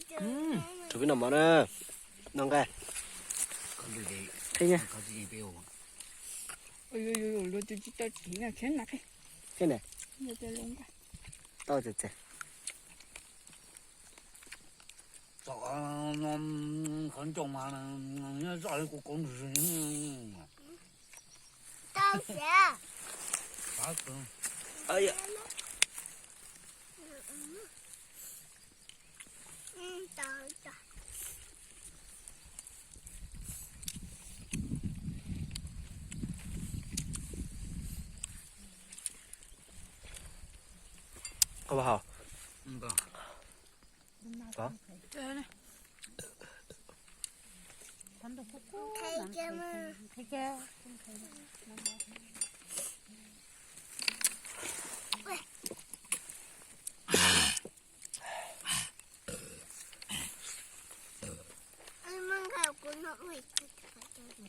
Tshuav peb noj mov na, noj nqaij. Qhib na. Qhib na. Tau txaus txaus. Qhov ncauj mas nyob zoj li kuv kauv ntswg. Koj puas haus?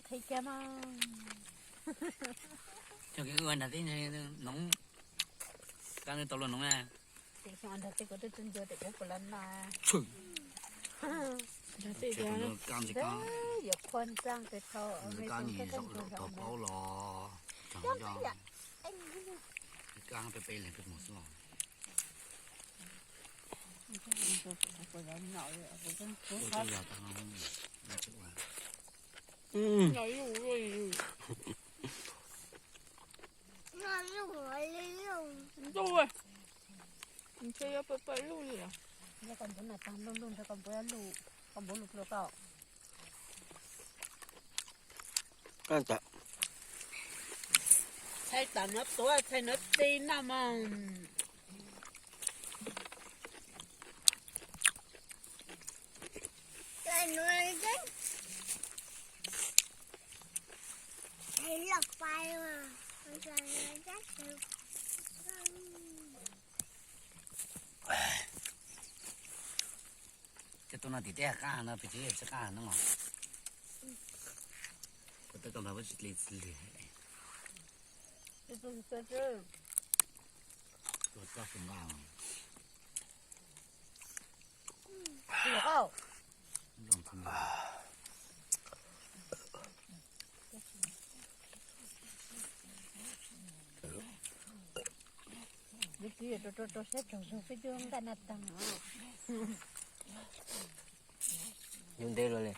Qhib kiag mas. Coj kev ua nrog tib noov, kab nws tau luag noov na. Tim xyoo nrog tij kuv twb tsis ncua tim kuv puas los no. Nrog tij tias yuav qhua ntxaaj tes thau me kab ntug tau paub los. Kab peb peb leeg peb mus xwb los. Ntshe yuav pab pab luj li os. Yog koj npuv no tag luj luj nrog koj npuv luj, koj npuv luj pluag koj. Txhais tam no tuav, txhais no ti noj mog. Cov tus no tim teb qab no, pem tsev tsis qab no mog. Kuv twb koj npawg tsis li txi li. Tus txaj tus nqa. Yus txiv yuav rau rau rau siab tsaug zog peb twb nqaij na tag os. Yus ntev los li.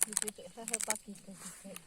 Yus txiv tseem saib saib pab kis kis kis.